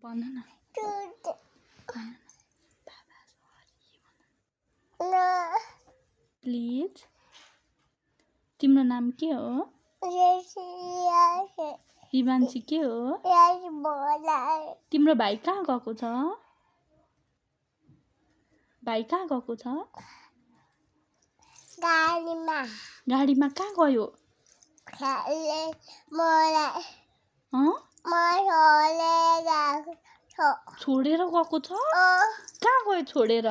भन न प्लिज तिम्रो नाम के हो रिवान्सी के हो तिम्रो भाइ कहाँ गएको छ गाडीमा कहाँ गयो छोडेर गएको छ कहाँ गयो छोडेर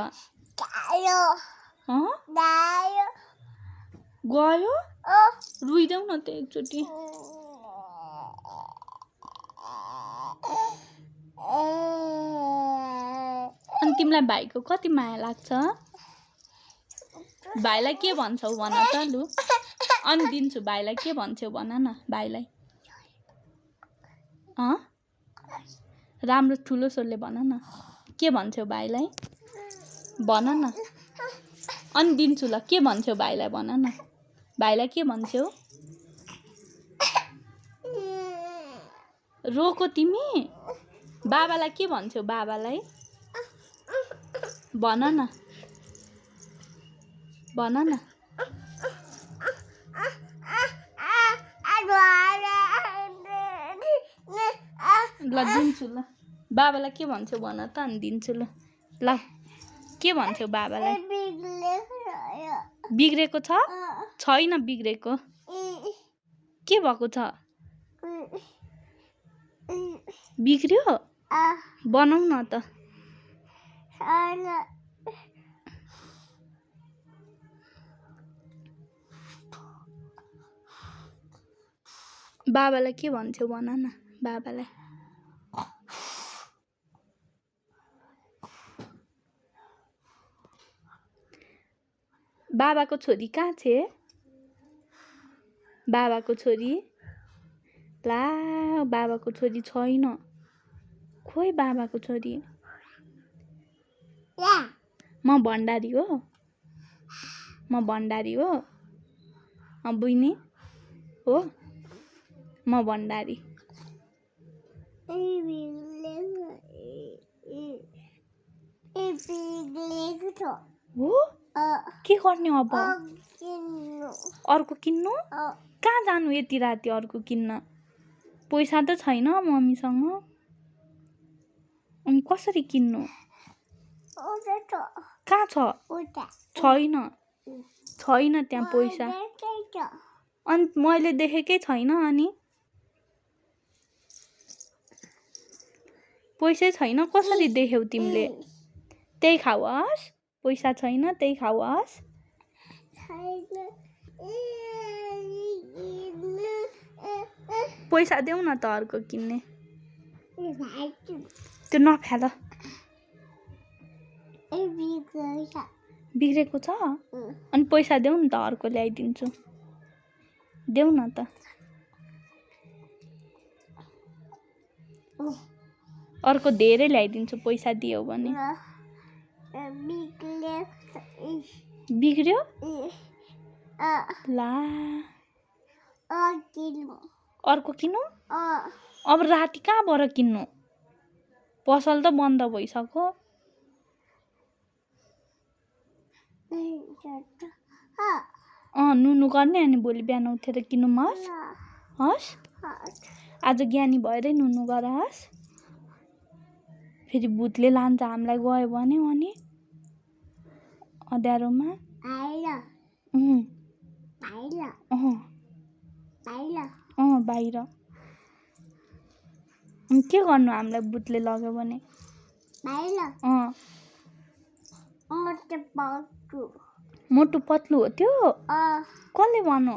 गयो रुइदेऊ न त एकचोटि अनि तिमीलाई भाइको कति माया लाग्छ भाइलाई के भन्छौ भन त लु अनि दिन्छु भाइलाई के भन्छौ भन न भाइलाई राम्रो ठुलो स्वरले भन न के भन्छौ भाइलाई भन न अनि दिन्छु ल के भन्छौ भाइलाई भन न भाइलाई के भन्छौ रोको तिमी बाबालाई के भन्छौ बाबालाई भन न ल दिन्छु ल बाबालाई के भन्छौ भन त अनि दिन्छु ल ल के भन्छौ बाबालाई बिग्रेको छ छैन बिग्रेको के भएको छ बिग्रियो बनाऊ न त बाबालाई के भन्छौ भन न बाबालाई बाबाको छोरी कहाँ छे बाबाको छोरी ला बाबाको छोरी छैन खोइ बाबाको छोरी म भण्डारी हो बुइनी हो म भण्डारी हो के गर्ने अब अर्को किन्नु कहाँ जानु यति राति अर्को किन्न पैसा त छैन मम्मीसँग अनि कसरी किन्नु कहाँ छ छैन त्यहाँ पैसा अनि मैले देखेकै छैन अनि पैसै छैन कसरी देख्यौ तिमीले त्यही खाओस् पैसा छैन त्यही खाओस् पैसा देऊ न त अर्को किन्ने त्यो नफ्याल बिग्रेको छ अनि पैसा देऊ न त अर्को ल्याइदिन्छु देऊ न त अर्को धेरै ल्याइदिन्छु पैसा दियो भने बिग्रियो ला अर्को किन्नु अब राति कहाँबाट किन्नु पसल त बन्द भइसक्यो नुनु गर्ने अनि भोलि बिहान उठेर किन्नु हस् आज ज्ञानी भएरै नुनु गर हस् फेरि भूतले लान्छ हामीलाई गयो भने अनि अँध्यारोमा बाहिर के गर्नु हामीलाई भूतले लग्यो भने मोटु पतलु हो त्यो कसले भन्यो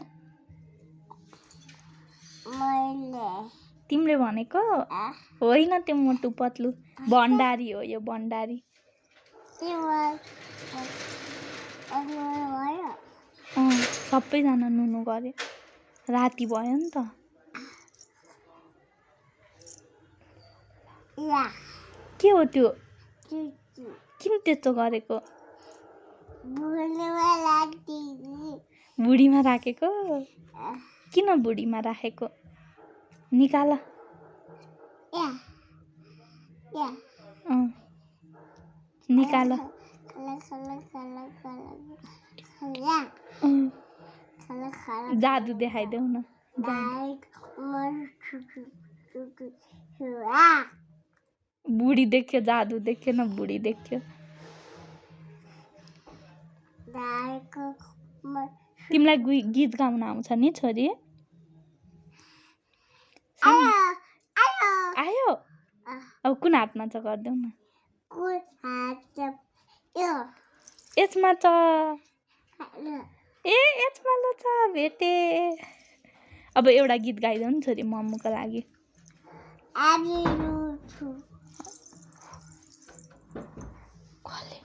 तिमीले भनेको होइन त्यो मोटु पतलु भण्डारी हो यो भण्डारी सबैजना नुनु गरे राति भयो नि त के हो त्यो किन त्यस्तो गरेको बुढीमा राखेको किन बुढीमा राखेको निकाल निकाल जादू देखाइदेऊ न बुढी देख्यो जादू देख्यो न बुढी देख्यो तिमीलाई गीत गाउन आउँछ नि छोरी आयो अब कुन हातमा छ गरिदेऊ न यसमा छ ए यसमा ल छ भेटे अब एउटा गीत गाइदेऊ नि छोरी मम्मुको लागि कसले